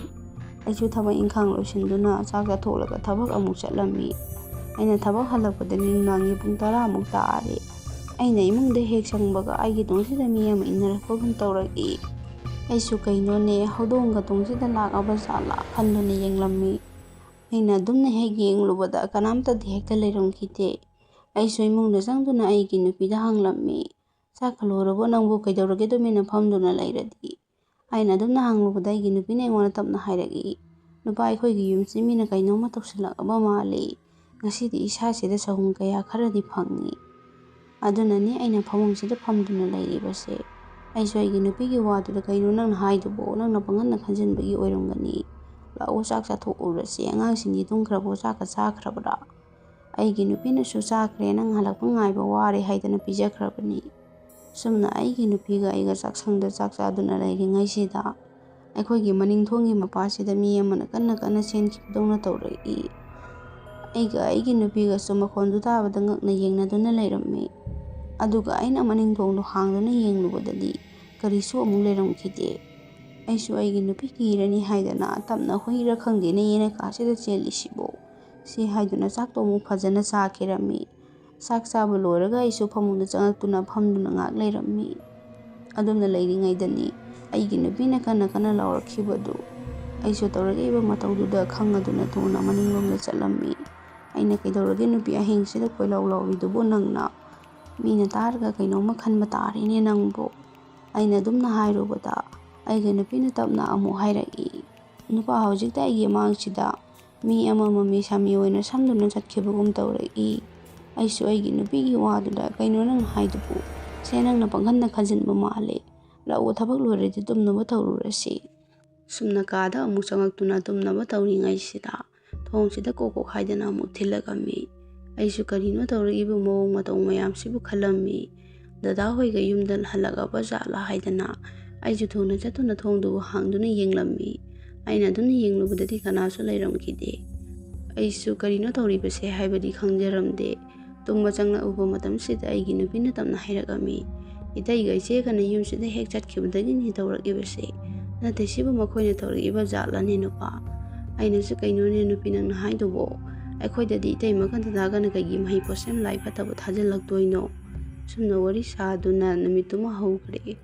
ꯑꯩꯁꯨ ꯊꯕꯛ ꯏꯪꯈꯥꯡ ꯂꯣꯏꯁꯤꯟꯗꯨꯅ ꯆꯥꯛ ꯆꯥꯊꯣꯛꯂꯒ ꯊꯕꯛ ꯑꯃꯨꯛ ꯆꯠꯂꯝꯃꯤ꯫ ꯑꯩꯅ ꯊꯕꯛ ꯍꯜꯂꯛꯄꯗ ꯅꯨꯡꯗꯥꯡꯒꯤ ꯄꯨꯡ ꯇꯔꯥꯃꯨꯛ ꯇꯥꯔꯦ꯫ ꯑꯩꯅ ꯏꯃꯨꯡꯗ ꯍꯦꯛ ꯆꯪꯕꯒ ꯑꯩꯒꯤ ꯇꯨꯡꯁꯤꯗ ꯃꯤ ꯑꯃ ꯏꯟꯅꯔꯛꯄꯒꯨꯝ ꯇꯧꯔꯛꯏ꯫ ꯑꯩꯁꯨ, "ꯀꯩꯅꯣꯅꯦ, ꯍꯧꯗꯣꯡꯒ ꯇꯨꯡꯁꯤꯗ ꯂꯥꯛꯑꯕ ꯖꯥꯠꯂꯥ?" ꯈꯟꯗꯨꯅ ꯌꯦꯡꯂꯝꯃꯤ꯫ ꯑꯩꯅ ꯑꯗꯨꯝꯅ ꯍꯦꯛ ꯌꯦꯡꯂꯨꯕꯗ ꯀꯅꯥꯝꯇꯗꯤ ꯍꯦꯛꯇ ꯂꯩꯔꯝꯈꯤꯗꯦ꯫ ꯑꯩꯁꯨ ꯏꯃꯨꯡꯗ ꯆꯪꯗꯨꯅ ꯑꯩꯒꯤ ꯅꯨꯄꯤꯗ ꯍꯪꯂꯝꯃꯤ, "ꯆꯥꯛꯀ ꯂꯣꯏꯔꯕꯣ ꯅꯪꯕꯨ? ꯀꯩꯗꯧꯔꯒꯦ ꯇꯨꯃꯤꯟꯅ ꯐꯝꯗꯨꯅ ꯂꯩꯔꯗꯤ?" ꯑꯩꯅ ꯑꯗꯨꯝꯅ ꯍꯪꯂꯨꯕꯗ ꯑꯩꯒꯤ ꯅꯨꯄꯤꯅ ꯑꯩꯉꯣꯟꯗ ꯇꯞꯅ ꯍꯥꯏꯔꯛꯏ, "ꯅꯨꯄꯥ, ꯑꯩꯈꯣꯏꯒꯤ ꯌꯨꯝꯁꯤ ꯃꯤꯅ ꯀꯩꯅꯣꯝꯃ ꯇꯧꯁꯤꯜꯂꯛꯑꯕ ꯃꯥꯜꯂꯤ꯫ ꯉꯁꯤꯗꯤ ꯏꯁꯥꯁꯤꯗ ꯆꯍꯨꯝ ꯀꯌꯥ ꯈꯔꯗꯤ ꯐꯪꯉꯤ꯫" ꯑꯗꯨꯅꯅꯤ ꯑꯩꯅ ꯐꯃꯨꯡꯁꯤꯗ ꯐꯝꯗꯨꯅ ꯂꯩꯔꯤꯕꯁꯦ꯫ ꯑꯩꯁꯨ ꯑꯩꯒꯤ ꯅꯨꯄꯤꯒꯤ ꯋꯥꯗꯨꯗ "ꯀꯩꯅꯣ ꯅꯪꯅ ꯍꯥꯏꯗꯨꯕꯣ? ꯅꯪꯅ ꯄꯪꯈꯟꯗ ꯈꯟꯖꯤꯟꯕꯒꯤ ꯑꯣꯏꯔꯝꯒꯅꯤ꯫ ꯂꯥꯛꯑꯣ, ꯆꯥꯛ ꯆꯥꯊꯣꯛꯎꯔꯁꯤ꯫ ꯑꯉꯥꯡꯁꯤꯡꯗꯤ ꯇꯨꯝꯈ꯭ꯔꯕꯣ? ꯆꯥꯛꯀ ꯆꯥꯈ꯭ꯔꯕ꯭ꯔꯥ?" ꯑꯩꯒꯤ ꯅꯨꯄꯤꯅꯁꯨ "ꯆꯥꯈ꯭ꯔꯦ, ꯅꯪ ꯍꯜꯂꯛꯄ ꯉꯥꯏꯕ ꯋꯥꯔꯦ" ꯍꯥꯏꯗꯅ ꯄꯤꯖꯈ꯭ꯔꯕꯅꯤ꯫ ꯁꯨꯝꯅ ꯑꯩꯒꯤ ꯅꯨꯄꯤꯒ ꯑꯩꯒ ꯆꯥꯛꯁꯪꯗ ꯆꯥꯛ ꯆꯥꯗꯨꯅ ꯂꯩꯔꯤꯉꯩꯁꯤꯗ, ꯑꯩꯈꯣꯏꯒꯤ ꯃꯅꯤꯡ ꯊꯣꯡꯒꯤ ꯃꯄꯥꯁꯤꯗ ꯃꯤ ꯑꯃꯅ ꯀꯟꯅ ꯀꯟꯅ ꯆꯦꯟꯈꯤꯕꯗꯧꯅ ꯇꯧꯔꯛꯏ꯫ ꯑꯩꯒ ꯑꯩꯒꯤ ꯅꯨꯄꯤꯒꯁꯨ ꯃꯈꯣꯟꯗꯨ ꯇꯥꯕꯗ ꯉꯛꯅ ꯌꯦꯡꯅꯗꯨꯅ ꯂꯩꯔꯝꯃꯤ꯫ ꯑꯗꯨꯒ ꯑꯩꯅ ꯃꯅꯤꯡ ꯊꯣꯡꯗꯣ ꯍꯥꯡꯗꯨꯅ ꯌꯦꯡꯂꯨꯕꯗꯗꯤ ꯀꯔꯤꯁꯨ ꯑꯃꯨꯛ ꯂꯩꯔꯝꯈꯤꯗꯦ꯫ ꯑꯩꯁꯨ ꯑꯩꯒꯤ ꯅꯨꯄꯤ ꯀꯤꯔꯅꯤ ꯍꯥꯏꯗꯅ ꯇꯞꯅ "ꯍꯨꯏꯔ ꯈꯪꯗꯦꯅꯦ ꯌꯦꯅꯈꯥꯁꯤꯗ ꯆꯦꯜꯂꯤꯁꯤꯕꯣ?" ꯁꯤ ꯍꯥꯏꯗꯨꯅ ꯆꯥꯛꯇꯣ ꯑꯃꯨꯛ ꯐꯖꯅ ꯆꯥꯈꯤꯔꯝꯃꯤ꯫ ꯆꯥꯛ ꯆꯥꯕ ꯂꯣꯏꯔꯒ ꯑꯩꯁꯨ ꯐꯃꯨꯡꯗ ꯆꯪꯉꯛꯇꯨꯅ ꯐꯝꯗꯨꯅ ꯉꯥꯏꯍꯥꯛ ꯂꯩꯔꯝꯃꯤ꯫ ꯑꯗꯨꯝꯅ ꯂꯩꯔꯤꯉꯩꯗꯅꯤ ꯑꯩꯒꯤ ꯅꯨꯄꯤꯅ ꯀꯟꯅ ꯀꯟꯅ ꯂꯥꯎꯔꯛꯈꯤꯕꯗꯨ꯫ ꯑꯩꯁꯨ ꯇꯧꯔꯛꯏꯕ ꯃꯇꯧꯗꯨꯗ ꯈꯪꯉꯗꯨꯅ ꯊꯨꯅ ꯃꯅꯤꯡꯂꯣꯝꯗ ꯆꯠꯂꯝꯃꯤ꯫ ꯑꯩꯅ "ꯀꯩꯗꯧꯔꯒꯦ ꯅꯨꯄꯤ ꯑꯍꯤꯡꯁꯤꯗ ꯀꯣꯏꯂꯥꯎ ꯂꯥꯎꯔꯤꯗꯨꯕꯨ ꯅꯪꯅ? ꯃꯤꯅ ꯇꯥꯔꯒ ꯀꯩꯅꯣꯝꯃ ꯈꯟꯕ ꯇꯥꯔꯦꯅꯦ ꯅꯪꯕꯨ?" ꯑꯩꯅ ꯑꯗꯨꯝꯅ ꯍꯥꯏꯔꯨꯕꯗ ꯑꯩꯒꯤ ꯅꯨꯄꯤꯅ ꯇꯞꯅ ꯑꯃꯨꯛ ꯍꯥꯏꯔꯛꯏ, "ꯅꯨꯄꯥ ꯍꯧꯖꯤꯛꯇ ꯑꯩꯒꯤ ꯃꯥꯡꯁꯤꯗ ꯃꯤ ꯑꯃꯃꯝ ꯃꯤꯁꯥꯃꯤ ꯑꯣꯏꯅ ꯁꯝꯗꯨꯅ ꯆꯠꯈꯤꯕꯒꯨꯝ ꯇꯧꯔꯛꯏ꯫" ꯑꯩꯁꯨ ꯑꯩꯒꯤ ꯅꯨꯄꯤꯒꯤ ꯋꯥꯗꯨꯗ "ꯀꯩꯅꯣ ꯅꯪ ꯍꯥꯏꯗꯨꯕꯨ? ꯁꯦ, ꯅꯪꯅ ꯄꯪꯈꯟꯗ ꯈꯟꯖꯤꯟꯕ ꯃꯥꯜꯂꯦ꯫ ꯂꯥꯛꯑꯣ, ꯊꯕꯛ ꯂꯣꯏꯔꯗꯤ ꯇꯨꯝꯅꯕ ꯇꯧꯔꯨꯔꯁꯤ꯫" ꯁꯨꯝꯅ ꯀꯥꯗ ꯑꯃꯨꯛ ꯆꯪꯉꯛꯇꯨꯅ ꯇꯨꯝꯅꯕ ꯇꯧꯔꯤꯉꯩꯁꯤꯗ ꯊꯣꯡꯁꯤꯗ ꯀꯣꯛ ꯀꯣꯛ ꯍꯥꯏꯗꯅ ꯑꯃꯨꯛ ꯊꯤꯜꯂꯛꯑꯝꯃꯤ꯫ ꯑꯩꯁꯨ ꯀꯔꯤꯅꯣ ꯇꯧꯔꯛꯏꯕ ꯃꯑꯣꯡ ꯃꯇꯧ ꯃꯌꯥꯝꯁꯤꯕꯨ ꯈꯜꯂꯝꯃꯤ꯫ ꯗꯗꯥ ꯍꯣꯏꯒ ꯌꯨꯝꯗ ꯍꯜꯂꯛꯑꯕ ꯖꯥꯠꯂꯥ ꯍꯥꯏꯗꯅ ꯑꯩꯁꯨ ꯊꯨꯅ ꯆꯠꯇꯨꯅ ꯊꯣꯡꯗꯨꯕꯨ ꯍꯥꯡꯗꯨꯅ ꯌꯦꯡꯂꯝꯃꯤ꯫ ꯑꯩꯅ ꯑꯗꯨꯝꯅ ꯌꯦꯡꯂꯨꯕꯗꯗꯤ ꯀꯅꯥꯁꯨ ꯂꯩꯔꯝꯈꯤꯗꯦ꯫ ꯑꯩꯁꯨ ꯀꯔꯤꯅꯣ ꯇꯧꯔꯤꯕꯁꯦ ꯍꯥꯏꯕꯗꯤ ꯈꯪꯖꯔꯝꯗꯦ꯫ ꯇꯨꯝꯕ ꯆꯪꯂꯛꯎꯕ ꯃꯇꯝꯁꯤꯗ ꯑꯩꯒꯤ ꯅꯨꯄꯤꯅ ꯇꯞꯅ ꯍꯥꯏꯔꯛꯑꯝꯃꯤ, "ꯏꯇꯩꯒ ꯏꯆꯦꯒꯅ ꯌꯨꯝꯁꯤꯗ ꯍꯦꯛ ꯆꯠꯈꯤꯕꯗꯒꯤꯅꯤ ꯇꯧꯔꯛꯏꯕꯁꯦ꯫ ꯅꯠꯇꯦ, ꯁꯤꯕꯨ ꯃꯈꯣꯏꯅ ꯇꯧꯔꯛꯏꯕ ꯖꯥꯠꯂꯅꯦ ꯅꯨꯄꯥ?" ꯑꯩꯅꯁꯨ, "ꯀꯩꯅꯣꯅꯦ ꯅꯨꯄꯤ ꯅꯪꯅ ꯍꯥꯏꯗꯨꯕꯣ? ꯑꯩꯈꯣꯏꯗꯗꯤ ꯏꯇꯩꯃꯒ ꯗꯗꯥꯒꯅ ꯀꯩꯒꯤ ꯃꯍꯩ ꯄꯣꯠꯁꯦꯝ ꯂꯥꯏ ꯐꯠꯇꯕ ꯊꯥꯖꯤꯜꯂꯛꯇꯣꯏꯅꯣ?" ꯁꯨꯝꯅ ꯋꯥꯔꯤ ꯁꯥꯗꯨꯅ ꯅꯨꯃꯤꯠꯇꯨꯃ ꯍꯧꯈ꯭ꯔꯦ꯫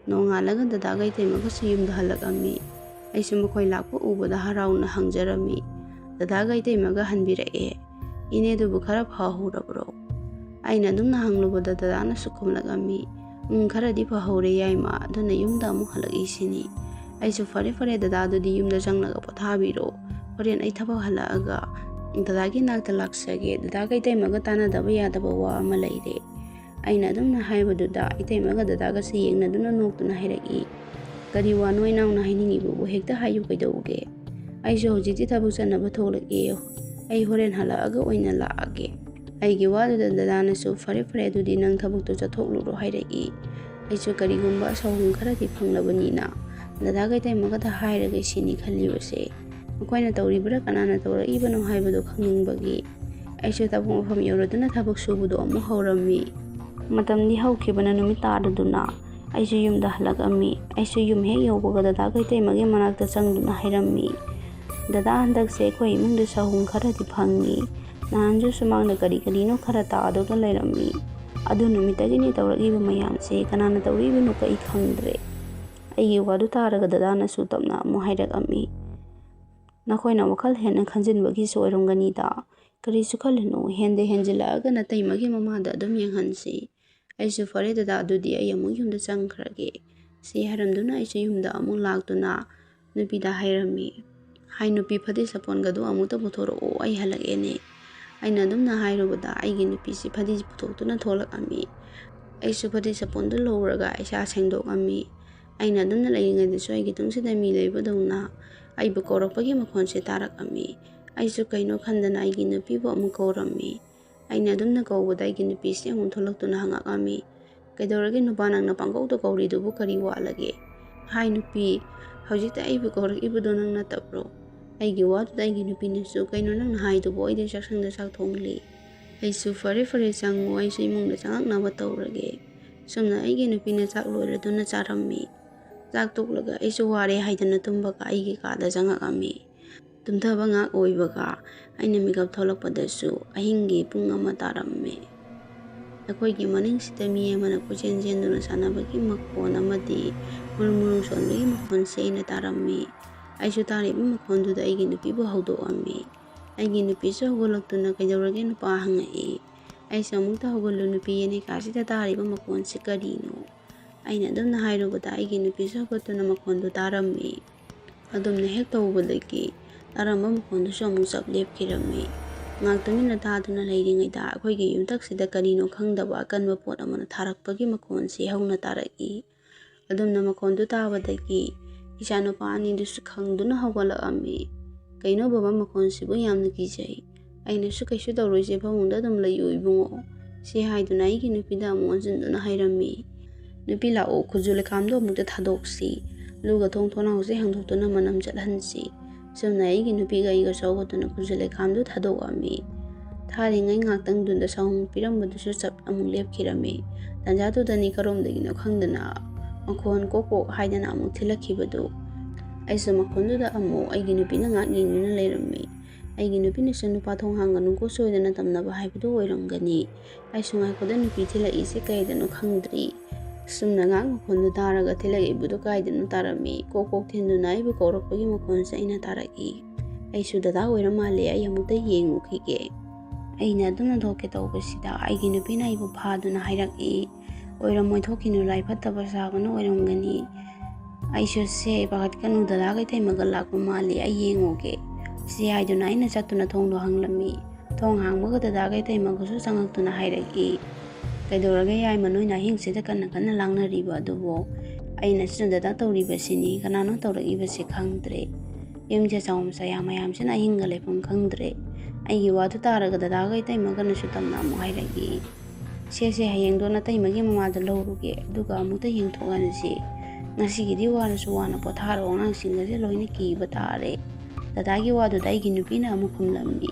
ꯅꯣꯡꯉꯥꯜꯂꯒ ꯗꯗꯥꯒ ꯏꯇꯩꯃꯒꯁꯨ ꯌꯨꯝꯗ ꯍꯜꯂꯛꯑꯝꯃꯤ꯫ ꯑꯩꯁꯨ ꯃꯈꯣꯏ ꯂꯥꯛꯄ ꯎꯕꯗ ꯍꯔꯥꯎꯅ ꯍꯪꯖꯔꯝꯃꯤ, "ꯗꯗꯥꯒ ꯏꯇꯩꯃꯒ ꯍꯟꯕꯤꯔꯛꯑꯦ꯫ ꯏꯅꯦꯗꯨꯕꯨ ꯈꯔ ꯐꯍꯧꯔꯕ꯭ꯔꯣ?" ꯑꯩꯅ ꯑꯗꯨꯝꯅ ꯍꯪꯂꯨꯕꯗ ꯗꯗꯥꯅꯁꯨ ꯈꯨꯝꯂꯛꯑꯝꯃꯤ, "ꯎꯝ, ꯈꯔꯗꯤ ꯐꯍꯧꯔꯦ ꯌꯥꯏꯃ, ꯑꯗꯨꯅ ꯌꯨꯝꯗ ꯑꯃꯨꯛ ꯍꯜꯂꯛꯏꯁꯤꯅꯤ꯫" ꯑꯩꯁꯨ, "ꯐꯔꯦ ꯐꯔꯦ, ꯗꯗꯥꯗꯨꯗꯤ ꯌꯨꯝꯗ ꯆꯪꯂꯒ ꯄꯣꯊꯥꯕꯤꯔꯣ꯫ ꯍꯣꯔꯦꯟ ꯑꯩ ꯊꯕꯛ ꯍꯜꯂꯛꯑꯒ ꯗꯗꯥꯒꯤ ꯅꯥꯛꯇ ꯂꯥꯛꯆꯒꯦ꯫ ꯗꯗꯥꯒ ꯏꯇꯩꯃꯒ ꯇꯥꯟꯅꯗꯕ ꯌꯥꯗꯕ ꯋꯥ ꯑꯃ ꯂꯩꯔꯦ꯫" ꯑꯩꯅ ꯑꯗꯨꯝꯅ ꯍꯥꯏꯕꯗꯨꯗ ꯏꯇꯩꯃꯒ ꯗꯗꯥꯒꯁꯦ ꯌꯦꯡꯅꯗꯨꯅ ꯅꯣꯛꯇꯨꯅ ꯍꯥꯏꯔꯛꯏ, "ꯀꯔꯤ ꯋꯥꯅꯣ ꯏꯅꯥꯎꯅ ꯍꯥꯏꯅꯤꯡꯉꯤꯕꯕꯨ? ꯍꯦꯛꯇ ꯍꯥꯏꯌꯨ, ꯀꯩꯗꯧꯒꯦ? ꯑꯩꯁꯨ ꯍꯧꯖꯤꯛꯇꯤ ꯊꯕꯛ ꯆꯠꯅꯕ ꯊꯣꯛꯂꯛꯑꯦ꯫ ꯑꯩ ꯍꯣꯔꯦꯟ ꯍꯜꯂꯛꯑꯒ ꯑꯣꯏꯅ ꯂꯥꯛꯑꯒꯦ꯫" ꯑꯩꯒꯤ ꯋꯥꯗꯨꯗ ꯗꯗꯥꯅꯁꯨ, "ꯐꯔꯦ ꯐꯔꯦ, ꯑꯗꯨꯗꯤ ꯅꯪ ꯊꯕꯛꯇꯣ ꯆꯠꯊꯣꯛꯂꯨꯔꯣ" ꯍꯥꯏꯔꯛꯏ꯫ ꯑꯩꯁꯨ ꯀꯔꯤꯒꯨꯝꯕ ꯁꯥꯎꯍꯨꯝ ꯈꯔꯗꯤ ꯐꯪꯂꯕꯅꯤꯅ ꯗꯗꯥꯒ ꯏꯇꯩꯃꯒꯗ ꯍꯥꯏꯔꯒ ꯁꯤꯅꯤ ꯈꯜꯂꯤꯕꯁꯦ꯫ ꯃꯈꯣꯏꯅ ꯇꯧꯔꯤꯕ꯭ꯔꯥ ꯀꯅꯥꯅ ꯇꯧꯔꯛꯏꯕꯅꯣ ꯍꯥꯏꯕꯗꯨ ꯈꯪꯅꯤꯡꯕꯒꯤ ꯑꯩꯁꯨ ꯊꯕꯛ ꯃꯐꯝ ꯌꯧꯔꯗꯨꯅ ꯊꯕꯛ ꯁꯨꯕꯗꯣ ꯑꯃꯨꯛ ꯍꯧꯔꯝꯃꯤ꯫ ꯃꯇꯝꯗꯤ ꯍꯧꯈꯤꯕꯅ ꯅꯨꯃꯤꯠ ꯇꯥꯔꯗꯨꯅ ꯑꯩꯁꯨ ꯌꯨꯝꯗ ꯍꯜꯂꯛꯑꯝꯃꯤ꯫ ꯑꯩꯁꯨ ꯌꯨꯝ ꯍꯦꯛ ꯌꯧꯕꯒ ꯗꯗꯥꯒ ꯏꯇꯩꯃꯒꯤ ꯃꯅꯥꯛꯇ ꯆꯪꯗꯨꯅ ꯍꯥꯏꯔꯝꯃꯤ, "ꯗꯗꯥ, ꯍꯟꯗꯛꯁꯦ ꯑꯩꯈꯣꯏ ꯏꯃꯨꯡꯗ ꯁꯥꯍꯨꯝ ꯈꯔꯗꯤ ꯐꯪꯉꯤ꯫ ꯅꯍꯥꯟꯁꯨ ꯁꯨꯃꯥꯡꯗ ꯀꯔꯤ ꯀꯔꯤꯅꯣ ꯈꯔ ꯇꯥꯗꯨꯅ ꯂꯩꯔꯝꯃꯤ꯫ ꯑꯗꯨ ꯅꯨꯃꯤꯠꯇꯒꯤꯅꯤ ꯇꯧꯔꯛꯂꯤꯕ ꯃꯌꯥꯝꯁꯦ꯫ ꯀꯅꯥꯅ ꯇꯧꯔꯤꯕꯅꯣ ꯑꯩ ꯈꯪꯗ꯭ꯔꯦ꯫" ꯑꯩꯒꯤ ꯋꯥꯗꯨ ꯇꯥꯔꯒ ꯗꯗꯥꯅꯁꯨ ꯇꯞꯅ ꯑꯃꯨꯛ ꯍꯥꯏꯔꯛꯑꯝꯃꯤ, "ꯅꯈꯣꯏꯅ ꯋꯥꯈꯜ ꯍꯦꯟꯅ ꯈꯟꯖꯤꯟꯕꯒꯤꯁꯨ ꯑꯣꯏꯔꯝꯒꯅꯤꯗ꯫ ꯀꯔꯤꯁꯨ ꯈꯜꯂꯨꯅꯨ, ꯍꯦꯟꯗ ꯍꯦꯟꯖꯤꯜꯂꯛꯑꯒ ꯅꯇꯩꯃꯒꯤ ꯃꯃꯥꯗ ꯑꯗꯨꯝ ꯌꯦꯡꯍꯟꯁꯤ꯫" ꯑꯩꯁꯨ, "ꯐꯔꯦ ꯗꯗꯥ, ꯑꯗꯨꯗꯤ ꯑꯩ ꯑꯃꯨꯛ ꯌꯨꯝꯗ ꯆꯪꯈ꯭ꯔꯒꯦ" ꯁꯤ ꯍꯥꯏꯔꯝꯗꯨꯅ ꯑꯩꯁꯨ ꯌꯨꯝꯗ ꯑꯃꯨꯛ ꯂꯥꯛꯇꯨꯅ ꯅꯨꯄꯤꯗ ꯍꯥꯏꯔꯝꯃꯤ, "ꯍꯥꯏ ꯅꯨꯄꯤ, ꯐꯗꯤ ꯁꯥꯄꯣꯟꯒꯗꯨ ꯑꯃꯨꯛꯇ ꯄꯨꯊꯣꯔꯛꯑꯣ, ꯑꯩ ꯍꯜꯂꯛꯑꯦꯅꯦ꯫" ꯑꯩꯅ ꯑꯗꯨꯝꯅ ꯍꯥꯏꯔꯨꯕꯗ ꯑꯩꯒꯤ ꯅꯨꯄꯤꯁꯤ ꯐꯗꯤ ꯄꯨꯊꯣꯛꯇꯨꯅ ꯊꯣꯛꯂꯛꯑꯝꯃꯤ꯫ ꯑꯩꯁꯨ ꯐꯗꯤ ꯁꯥꯄꯣꯟꯗꯨ ꯂꯧꯔꯒ ꯏꯁꯥ ꯁꯦꯡꯗꯣꯛꯑꯝꯃꯤ꯫ ꯑꯩꯅ ꯑꯗꯨꯝꯅ ꯂꯩꯔꯤꯉꯩꯗꯁꯨ ꯑꯩꯒꯤ ꯇꯨꯡꯁꯤꯗ ꯃꯤ ꯂꯩꯕꯗꯧꯅ ꯑꯩꯕꯨ ꯀꯧꯔꯛꯄꯒꯤ ꯃꯈꯣꯟꯁꯦ ꯇꯥꯔꯛꯑꯝꯃꯤ꯫ ꯑꯩꯁꯨ ꯀꯩꯅꯣ ꯈꯟꯗꯅ ꯑꯩꯒꯤ ꯅꯨꯄꯤꯕꯨ ꯑꯃꯨꯛ ꯀꯧꯔꯝꯃꯤ꯫ ꯑꯩꯅ ꯑꯗꯨꯝꯅ ꯀꯧꯕꯗ ꯑꯩꯒꯤ ꯅꯨꯄꯤꯁꯤ ꯑꯃꯨꯛ ꯊꯣꯛꯂꯛꯇꯨꯅ ꯍꯪꯉꯛꯑꯝꯃꯤ, "ꯀꯩꯗꯧꯔꯒꯦ ꯅꯨꯄꯥ, ꯅꯪꯅ ꯄꯪꯀꯧꯗ ꯀꯧꯔꯤꯗꯨꯕꯨ ꯀꯔꯤ ꯋꯥꯠꯂꯒꯦ? ꯍꯥꯏ ꯅꯨꯄꯤ, ꯍꯧꯖꯤꯛꯇ ꯑꯩꯕꯨ ꯀꯧꯔꯛꯏꯕꯗꯣ ꯅꯪ ꯅꯠꯇꯕ꯭ꯔꯣ?" ꯑꯩꯒꯤ ꯋꯥꯗꯨꯗ ꯑꯩꯒꯤ ꯅꯨꯄꯤꯅꯁꯨ, "ꯀꯩꯅꯣ ꯅꯪꯅ ꯍꯥꯏꯗꯨꯕꯨ? ꯑꯩꯗꯤ ꯆꯥꯛꯁꯪꯗ ꯆꯥꯛ ꯊꯣꯡꯂꯤ꯫" ꯑꯩꯁꯨ, "ꯐꯔꯦ ꯐꯔꯦ, ꯆꯪꯉꯣ, ꯑꯩꯁꯨ ꯏꯃꯨꯡꯗ ꯆꯪꯉꯛꯅꯕ ꯇꯧꯔꯒꯦ꯫" ꯁꯨꯝꯅ ꯑꯩꯒꯤ ꯅꯨꯄꯤꯅ ꯆꯥꯛ ꯂꯣꯏꯔꯗꯨꯅ ꯆꯥꯔꯝꯃꯤ꯫ ꯆꯥꯛ ꯇꯣꯛꯂꯒ ꯑꯩꯁꯨ ꯋꯥꯔꯦ ꯍꯥꯏꯗꯨꯅ ꯇꯨꯝꯕꯒ ꯑꯩꯒꯤ ꯀꯥꯗ ꯆꯪꯉꯛꯑꯝꯃꯤ꯫ ꯇꯨꯝꯊꯕ ꯉꯥꯛ ꯑꯣꯏꯕꯒ ꯑꯩꯅ ꯃꯤꯀꯞ ꯊꯣꯛꯂꯛꯄꯗꯁꯨ ꯑꯍꯤꯡꯒꯤ ꯄꯨꯡ ꯑꯃ ꯇꯥꯔꯝꯃꯤ꯫ ꯑꯩꯈꯣꯏꯒꯤ ꯃꯅꯤꯡꯁꯤꯗ ꯃꯤ ꯑꯃꯅ ꯀꯣꯏꯆꯦꯟ ꯆꯦꯟꯗꯨꯅ ꯁꯥꯟꯅꯕꯒꯤ ꯃꯈꯣꯟ ꯑꯃꯗꯤ ꯃꯨꯔꯨꯝ ꯃꯨꯔꯨꯝ ꯁꯣꯟꯕꯒꯤ ꯃꯈꯣꯟꯁꯦ ꯑꯩꯅ ꯇꯥꯔꯝꯃꯤ꯫ ꯑꯩꯁꯨ ꯇꯥꯔꯤꯕ ꯃꯈꯣꯟꯗꯨꯗ ꯑꯩꯒꯤ ꯅꯨꯄꯤꯕꯨ ꯍꯧꯗꯣꯛꯑꯝꯃꯤ꯫ ꯑꯩꯒꯤ ꯅꯨꯄꯤꯁꯨ ꯍꯧꯒꯠꯂꯛꯇꯨꯅ, "ꯀꯩꯗꯧꯔꯒꯦ ꯅꯨꯄꯥ?" ꯍꯪꯉꯛꯏ꯫ ꯑꯩꯁꯨ, "ꯑꯃꯨꯛꯇ ꯍꯧꯒꯠꯂꯨ ꯅꯨꯄꯤ, ꯌꯦꯅꯦ ꯀꯥꯁꯤꯗ ꯇꯥꯔꯤꯕ ꯃꯈꯣꯟꯁꯤ ꯀꯔꯤꯅꯣ?" ꯑꯩꯅ ꯑꯗꯨꯝꯅ ꯍꯥꯏꯔꯨꯕꯗ ꯑꯩꯒꯤ ꯅꯨꯄꯤꯁꯨ ꯍꯧꯒꯠꯇꯨꯅ ꯃꯈꯣꯟꯗꯨ ꯇꯥꯔꯝꯃꯤ꯫ ꯑꯗꯨꯝꯅ ꯍꯦꯛ ꯇꯧꯕꯗꯒꯤ ꯇꯥꯔꯝꯕ ꯃꯈꯣꯟꯗꯨꯁꯨ ꯑꯃꯨꯛ ꯆꯞ ꯂꯦꯞꯈꯤꯔꯝꯃꯤ꯫ ꯉꯥꯏꯍꯥꯛ ꯇꯨꯃꯤꯟꯅ ꯇꯥꯗꯨꯅ ꯂꯩꯔꯤꯉꯩꯗ ꯑꯩꯈꯣꯏꯒꯤ ꯌꯨꯝꯊꯛꯁꯤꯗ ꯀꯔꯤꯅꯣ ꯈꯪꯗꯕ ꯑꯀꯟꯕ ꯄꯣꯠ ꯑꯃꯅ ꯊꯥꯔꯛꯄꯒꯤ ꯃꯈꯣꯟꯁꯤ ꯍꯧꯅ ꯇꯥꯔꯛꯏ꯫ ꯑꯗꯨꯝꯅ ꯃꯈꯣꯟꯗꯨ ꯇꯥꯕꯗꯒꯤ ꯏꯆꯥꯅꯨꯄꯥ ꯑꯅꯤꯗꯨꯁꯨ ꯈꯪꯗꯨꯅ ꯍꯧꯒꯠꯂꯛꯑꯝꯃꯤ꯫ "ꯀꯩꯅꯣ ꯕꯕꯥ, ꯃꯈꯣꯟꯁꯤꯕꯨ ꯌꯥꯝꯅ ꯀꯤꯖꯩ꯫ ꯑꯩꯅꯁꯨ ꯀꯩꯁꯨ ꯇꯧꯔꯣꯏꯁꯦ, ꯐꯃꯨꯡꯗ ꯑꯗꯨꯝ ꯂꯩꯌꯨ ꯏꯕꯨꯡꯉꯣ," ꯁꯤ ꯍꯥꯏꯗꯨꯅ ꯑꯩꯒꯤ ꯅꯨꯄꯤꯗ ꯑꯃꯨꯛ ꯑꯣꯟꯁꯤꯟꯗꯨꯅ ꯍꯥꯏꯔꯝꯃꯤ꯫ "ꯅꯨꯄꯤ ꯂꯥꯛꯑꯣ, ꯈꯨꯖꯨ ꯂꯩꯈꯥꯝꯗꯣ ꯑꯃꯨꯛꯇ ꯊꯥꯗꯣꯛꯁꯤ, ꯑꯗꯨꯒ ꯊꯣꯡ ꯊꯣꯡꯅꯥꯎꯁꯦ ꯍꯥꯡꯗꯣꯛꯇꯨꯅ ꯃꯅꯝ ꯆꯠꯍꯟꯁꯤ," ꯁꯨꯝꯅ ꯑꯩꯒꯤ ꯅꯨꯄꯤꯒ ꯑꯩꯒ ꯆꯧꯒꯗꯨꯅ ꯈꯨꯖꯨ ꯂꯩꯈꯥꯝꯗꯨ ꯊꯥꯗꯣꯛꯑꯝꯃꯤ꯫ ꯊꯥꯔꯤꯉꯩ ꯉꯥꯛꯇꯪꯗꯨꯗ ꯁꯥꯎꯟ ꯄꯤꯔꯝꯕꯗꯨꯁꯨ ꯆꯞ ꯑꯃꯨꯛ ꯂꯦꯞꯈꯤꯔꯝꯃꯤ꯫ ꯇꯟꯖꯥꯗꯨꯗꯅꯤ ꯀꯔꯣꯝꯗꯒꯤꯅꯣ ꯈꯪꯗꯅ ꯃꯈꯣꯟ ꯀꯣꯛ ꯀꯣꯛ ꯍꯥꯏꯗꯅ ꯑꯃꯨꯛ ꯊꯤꯜꯂꯛꯈꯤꯕꯗꯨ꯫ ꯑꯩꯁꯨ ꯃꯈꯣꯟꯗꯨꯗ ꯑꯃꯨꯛ ꯑꯩꯒꯤ ꯅꯨꯄꯤꯅ ꯉꯥꯛ ꯌꯦꯡꯗꯨꯅ ꯂꯩꯔꯝꯃꯤ꯫ ꯑꯩꯒꯤ ꯅꯨꯄꯤꯅꯁꯨ "ꯅꯨꯄꯥ ꯊꯣꯡ ꯍꯥꯡꯒꯅꯨꯀꯣ, ꯁꯣꯏꯗꯅ ꯇꯝꯅꯕ" ꯍꯥꯏꯕꯗꯨ ꯑꯣꯏꯔꯝꯒꯅꯤ꯫ ꯑꯩꯁꯨ "ꯉꯥꯏꯈꯣꯗ ꯅꯨꯄꯤ, ꯊꯤꯜꯂꯛꯏꯁꯦ ꯀꯩꯗꯅꯣ ꯈꯪꯗ꯭ꯔꯤ꯫ ꯁꯨꯝꯅ ꯉꯥꯛ ꯃꯈꯣꯟꯗꯨ ꯇꯥꯔꯒ ꯊꯤꯜꯂꯛꯏꯕꯗꯨ ꯀꯥꯏꯗꯅꯣ ꯇꯥꯔꯝꯃꯤ꯫ ꯀꯣꯛ ꯀꯣꯛ ꯊꯤꯟꯗꯨꯅ ꯑꯩꯕꯨ ꯀꯧꯔꯛꯄꯒꯤ ꯃꯈꯣꯟꯁꯦ ꯑꯩꯅ ꯇꯥꯔꯛꯏ꯫ ꯑꯩꯁꯨ "ꯗꯗꯥ ꯑꯣꯏꯔ ꯃꯥꯜꯂꯦ, ꯑꯩ ꯑꯃꯨꯛꯇ ꯌꯦꯡꯉꯨꯈꯤꯒꯦ"꯫ ꯑꯩꯅ ꯑꯗꯨꯝꯅ ꯊꯣꯛꯀꯦ ꯇꯧꯕꯁꯤꯗ ꯑꯩꯒꯤ ꯅꯨꯄꯤꯅ ꯑꯩꯕꯨ ꯐꯥꯗꯨꯅ ꯍꯥꯏꯔꯛꯏ, "ꯑꯣꯏꯔꯝꯃꯣꯏ, ꯊꯣꯛꯈꯤꯅꯨ, ꯂꯥꯏ ꯐꯠꯇꯕ ꯁꯥꯒꯅꯨ, ꯑꯣꯏꯔꯝꯒꯅꯤ"꯫ ꯑꯩꯁꯨ "ꯁꯦ, ꯄꯥꯈꯠꯀꯅꯨ, ꯗꯗꯥꯒ ꯏꯇꯩꯃꯒ ꯂꯥꯛꯄ ꯃꯥꯜꯂꯤ, ꯑꯩ ꯌꯦꯡꯉꯨꯒꯦ" ꯁꯤ ꯍꯥꯏꯗꯨꯅ ꯑꯩꯅ ꯆꯠꯇꯨꯅ ꯊꯣꯡꯗꯣ ꯍꯥꯡꯂꯝꯃꯤ꯫ ꯊꯣꯡ ꯍꯥꯡꯕꯒ ꯗꯗꯥꯒ ꯏꯇꯩꯃꯒꯁꯨ ꯆꯪꯉꯛꯇꯨꯅ ꯍꯥꯏꯔꯛꯏ, "ꯀꯩꯗꯧꯔꯒꯦ ꯌꯥꯏꯃ, ꯅꯣꯏꯅ ꯑꯍꯤꯡꯁꯤꯗ ꯀꯟꯅ ꯀꯟꯅ ꯂꯥꯡꯅꯔꯤꯕ ꯑꯗꯨꯕꯨ?" ꯑꯩꯅꯁꯨ "ꯗꯗꯥ ꯇꯧꯔꯤꯕꯁꯤꯅꯤ, ꯀꯅꯥꯅꯣ ꯇꯧꯔꯛꯏꯕꯁꯦ ꯈꯪꯗ꯭ꯔꯦ꯫ ꯌꯨꯝꯁꯦ ꯆꯥꯎ ꯆꯌꯥ ꯃꯌꯥꯝꯁꯤꯅ ꯑꯍꯤꯡꯒ ꯂꯩꯐꯝ ꯈꯪꯗ꯭ꯔꯦ꯫ ꯑꯩꯒꯤ ꯋꯥꯗꯨ ꯇꯥꯔꯒ ꯗꯗꯥꯒ ꯏꯇꯩꯃꯒꯅꯁꯨ ꯇꯝꯅ ꯑꯃꯨꯛ ꯍꯥꯏꯔꯛꯏ, 'ꯁꯦ ꯁꯦ, ꯍꯌꯦꯡꯗꯣ ꯅꯇꯩꯃꯒꯤ ꯃꯃꯥꯗ ꯂꯧꯔꯨꯒꯦ, ꯑꯗꯨꯒ ꯑꯃꯨꯛꯇ ꯌꯦꯡꯊꯣꯛꯍꯟꯁꯤ꯫ ꯉꯁꯤꯒꯤꯗꯤ ꯋꯥꯔꯁꯨ ꯋꯥꯅ ꯄꯣꯊꯥꯔꯣ, ꯑꯉꯥꯡꯁꯤꯡꯒꯁꯦ ꯂꯣꯏꯅ ꯀꯤꯕ ꯇꯥꯔꯦ'꯫ ꯗꯗꯥꯒꯤ ꯋꯥꯗꯨꯗ ꯑꯩꯒꯤ ꯅꯨꯄꯤꯅ ꯑꯃꯨꯛ ꯈꯨꯝꯂꯝꯃꯤ,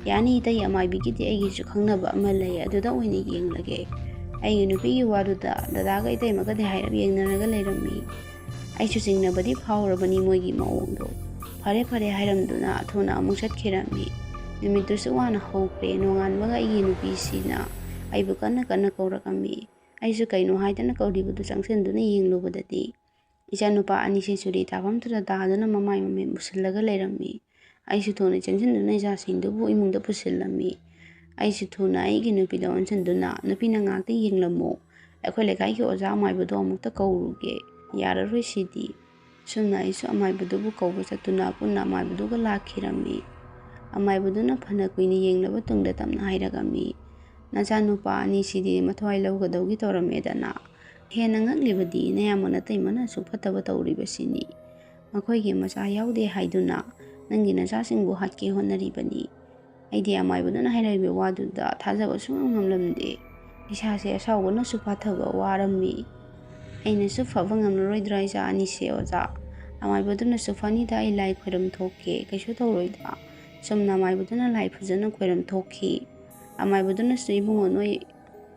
"ꯌꯥꯅꯤ ꯏꯇꯩ, ꯑꯃꯥꯏꯕꯤꯒꯤꯗꯤ ꯑꯩꯒꯤꯁꯨ ꯈꯪꯅꯕ ꯑꯃ ꯂꯩ, ꯑꯗꯨꯗ ꯑꯣꯏꯅ ꯌꯦꯡꯂꯒꯦ"꯫ ꯑꯩꯒꯤ ꯅꯨꯄꯤꯒꯤ ꯋꯥꯗꯨꯗ ꯗꯗꯥꯒ ꯏꯇꯩꯃꯒꯗꯤ ꯍꯥꯏꯔꯞ ꯌꯦꯡꯅꯔꯒ ꯂꯩꯔꯝꯃꯤ꯫ ꯑꯩꯁꯨ ꯆꯤꯡꯅꯕꯗꯤ ꯐꯥꯎꯔꯕꯅꯤ ꯃꯣꯏꯒꯤ ꯃꯑꯣꯡꯗꯣ꯫ "ꯐꯔꯦ ꯐꯔꯦ" ꯍꯥꯏꯔꯝꯗꯨꯅ ꯊꯨꯅ ꯑꯃꯨꯛ ꯆꯠꯈꯤꯔꯝꯃꯤ꯫ ꯅꯨꯃꯤꯠꯇꯨꯁꯨ ꯋꯥꯅ ꯍꯧꯈ꯭ꯔꯦ꯫ ꯅꯣꯡꯉꯥꯟꯕꯒ ꯑꯩꯒꯤ ꯅꯨꯄꯤꯁꯤꯅ ꯑꯩꯕꯨ ꯀꯟꯅ ꯀꯟꯅ ꯀꯧꯔꯛꯑꯝꯃꯤ꯫ ꯑꯩꯁꯨ ꯀꯩꯅꯣ ꯍꯥꯏꯗꯅ ꯀꯧꯔꯤꯕꯗꯨ ꯆꯪꯁꯤꯟꯗꯨꯅ ꯌꯦꯡꯂꯨꯕꯗꯗꯤ ꯏꯆꯥꯅꯨꯄꯥ ꯑꯅꯤꯁꯤ ꯆꯨꯔꯤ ꯇꯥꯐꯝꯗꯨꯗ ꯇꯥꯗꯨꯅ ꯃꯃꯥꯏ ꯃꯃꯤꯠ ꯃꯨꯁꯤꯜꯂꯒ ꯂꯩꯔꯝꯃꯤ꯫ ꯑꯩꯁꯨ ꯊꯨꯅ ꯆꯪꯁꯤꯟꯗꯨꯅ ꯏꯆꯥꯁꯤꯡꯗꯨꯕꯨ ꯏꯃꯨꯡꯗ ꯄꯨꯁꯤꯜꯂꯝꯃꯤ꯫ ꯑꯩꯁꯨ ꯊꯨꯅ ꯑꯩꯒꯤ ꯅꯨꯄꯤꯗ ꯑꯣꯟꯁꯤꯟꯗꯨꯅ, "ꯅꯨꯄꯤ, ꯅꯪ ꯉꯥꯛꯇ ꯌꯦꯡꯂꯝꯃꯨ꯫ ꯑꯩꯈꯣꯏ ꯂꯩꯀꯥꯏꯒꯤ ꯑꯣꯖꯥ ꯑꯃꯥꯏꯕꯗꯣ ꯑꯃꯨꯛꯇ ꯀꯧꯔꯨꯒꯦ꯫ ꯌꯥꯔꯔꯣꯏ ꯁꯤꯗꯤ"꯫ ꯁꯨꯝꯅ ꯑꯩꯁꯨ ꯑꯃꯥꯏꯕꯗꯨꯕꯨ ꯀꯧꯕ ꯆꯠꯇꯨꯅ ꯄꯨꯟꯅ ꯑꯃꯥꯏꯕꯗꯨꯒ ꯂꯥꯛꯈꯤꯔꯝꯃꯤ꯫ ꯑꯃꯥꯏꯕꯗꯨꯅ ꯐꯅ ꯀꯨꯏꯅ ꯌꯦꯡꯂꯕ ꯇꯨꯡꯗ ꯇꯞꯅ ꯍꯥꯏꯔꯛꯂꯝꯃꯤ, "ꯅꯆꯥꯅꯨꯄꯥ ꯑꯅꯤꯁꯤꯗꯤ ꯃꯊ꯭ꯋꯥꯏ ꯂꯧꯒꯗꯧꯒꯤ ꯇꯧꯔꯝꯃꯦꯗꯅ꯫ ꯍꯦꯟꯅ ꯉꯛꯂꯤꯕꯗꯤ ꯅꯌꯥꯝꯕ ꯅꯇꯩꯃꯅꯁꯨ ꯐꯠꯇꯕ ꯇꯧꯔꯤꯕꯁꯤꯅꯤ꯫ ꯃꯈꯣꯏꯒꯤ ꯃꯆꯥ ꯌꯥꯎꯗꯦ ꯍꯥꯏꯗꯨꯅ ꯅꯪꯒꯤ ꯅꯆꯥꯁꯤꯡꯕꯨ ꯍꯥꯠꯀꯦ ꯍꯣꯠꯅꯔꯤꯕꯅꯤ꯫" ꯑꯩꯗꯤ ꯑꯃꯥꯏꯕꯗꯨꯅ ꯍꯥꯏꯔꯛꯂꯤꯕ ꯋꯥꯗꯨꯗ ꯊꯥꯖꯕ ꯁꯨꯡꯉꯝ ꯉꯝꯂꯝꯗꯦ꯫ ꯏꯁꯥꯁꯦ ꯑꯁꯥꯎꯕꯅꯁꯨ ꯐꯥꯊꯕ ꯋꯥꯔꯝꯃꯤ꯫ "ꯑꯩꯅꯁꯨ ꯐꯕ ꯉꯝꯂꯔꯣꯏꯗ꯭ꯔꯥ ꯏꯆꯥ ꯑꯅꯤꯁꯦ ꯑꯣꯖꯥ? ꯑꯃꯥꯏꯕꯗꯨꯅꯁꯨ ꯐꯅꯤꯗ, ꯑꯩ ꯂꯥꯏ ꯈꯣꯏꯔꯝ ꯊꯣꯛꯀꯦ, ꯀꯩꯁꯨ ꯇꯧꯔꯣꯏꯗ꯫ ꯆꯨꯝꯅ ꯑꯃꯥꯏꯕꯗꯨꯅ ꯂꯥꯏ ꯐꯖꯅ ꯈꯣꯏꯔꯝ ꯊꯣꯛꯈꯤ꯫ ꯑꯃꯥꯏꯕꯗꯨꯅꯁꯨ ꯏꯕꯨꯡꯉꯣ ꯅꯣꯏ,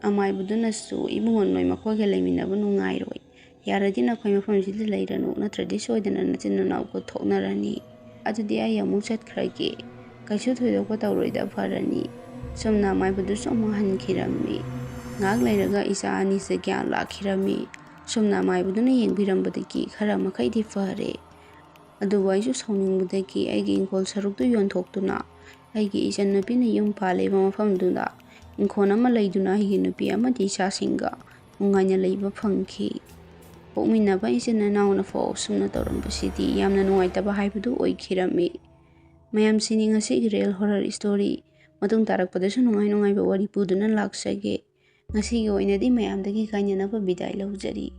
ꯑꯃꯥꯏꯕꯗꯨꯅꯁꯨ ꯏꯕꯨꯡꯉꯣ ꯅꯣꯏ ꯃꯈꯣꯏꯒ ꯂꯩꯃꯤꯟꯅꯕ ꯅꯨꯡꯉꯥꯏꯔꯣꯏ꯫ ꯌꯥꯔꯗꯤ ꯅꯈꯣꯏ ꯃꯐꯝꯁꯤꯗ ꯂꯩꯔꯅꯨ, ꯅꯠꯇ꯭ꯔꯗꯤ ꯁꯣꯏꯗꯅ ꯅꯆꯤꯟ ꯅꯅꯥꯎ ꯀꯣꯠꯊꯣꯛꯅꯔꯅꯤ꯫ ꯑꯗꯨꯗꯤ ꯑꯩ ꯑꯃꯨꯛ ꯆꯠꯈ꯭ꯔꯒꯦ꯫ ꯀꯩꯁꯨ ꯊꯣꯏꯗꯣꯛꯄ ꯇꯧꯔꯣꯏꯗ, ꯐꯔꯅꯤ꯫" ꯆꯨꯝꯅ ꯑꯃꯥꯏꯕꯗꯨꯁꯨ ꯑꯃꯨꯛ ꯍꯟꯈꯤꯔꯝꯃꯤ꯫ ꯉꯥꯏꯍꯥꯛ ꯂꯩꯔꯒ ꯏꯆꯥ ꯑꯅꯤꯁꯦ ꯒ꯭ꯌꯥꯟ ꯂꯥꯛꯈꯤꯔꯝꯃꯤ꯫ ꯆꯨꯝꯅ ꯑꯃꯥꯏꯕꯗꯨꯅ ꯌꯦꯡꯕꯤꯔꯝꯕꯗꯒꯤ ꯈꯔ ꯃꯈꯩꯗꯤ ꯐꯔꯦ꯫ ꯑꯗꯨꯕꯨ ꯑꯩꯁꯨ ꯁꯥꯎꯅꯤꯡꯕꯗꯒꯤ ꯑꯩꯒꯤ ꯏꯪꯈꯣꯜ ꯁꯔꯨꯛꯇꯨ ꯌꯣꯟꯊꯣꯛꯇꯨꯅ ꯑꯩꯒꯤ ꯏꯆꯟꯅꯨꯄꯤꯅ ꯌꯨꯝ ꯄꯥꯜꯂꯤꯕ ꯃꯐꯝꯗꯨꯗ ꯏꯪꯈꯣꯜ ꯑꯃ ꯂꯩꯗꯨꯅ ꯑꯩꯒꯤ ꯅꯨꯄꯤ ꯑꯃꯗꯤ ꯏꯆꯥꯁꯤꯡꯒ ꯅꯨꯡꯉꯥꯏꯅ ꯂꯩꯕ ꯐꯪꯈꯤ꯫ ꯄꯣꯛꯃꯤꯟꯅꯕ ꯏꯆꯤꯟ ꯏꯅꯥꯎꯅ ꯐꯥꯎ ꯁꯨꯝꯅ ꯇꯧꯔꯝꯕꯁꯤꯗꯤ ꯌꯥꯝꯅ ꯅꯨꯡꯉꯥꯏꯇꯕ ꯍꯥꯏꯕꯗꯨ ꯑꯣꯏꯈꯤꯔꯝꯃꯤ꯫ ꯃꯌꯥꯝꯁꯤꯅꯤ ꯉꯁꯤꯒꯤ real horror story꯫ ꯃꯇꯨꯡ ꯇꯥꯔꯛꯄꯗꯁꯨ ꯅꯨꯡꯉꯥꯏ ꯅꯨꯡꯉꯥꯏꯕ ꯋꯥꯔꯤ ꯄꯨꯗꯨꯅ ꯂꯥꯛꯆꯒꯦ꯫ ꯉꯁꯤꯒꯤ ꯑꯣꯏꯅꯗꯤ ꯃꯌꯥꯝꯗꯒꯤ ꯀꯥꯏꯅꯅꯕ ꯕꯤꯗꯥꯏ ꯂꯧꯖꯔꯤ꯫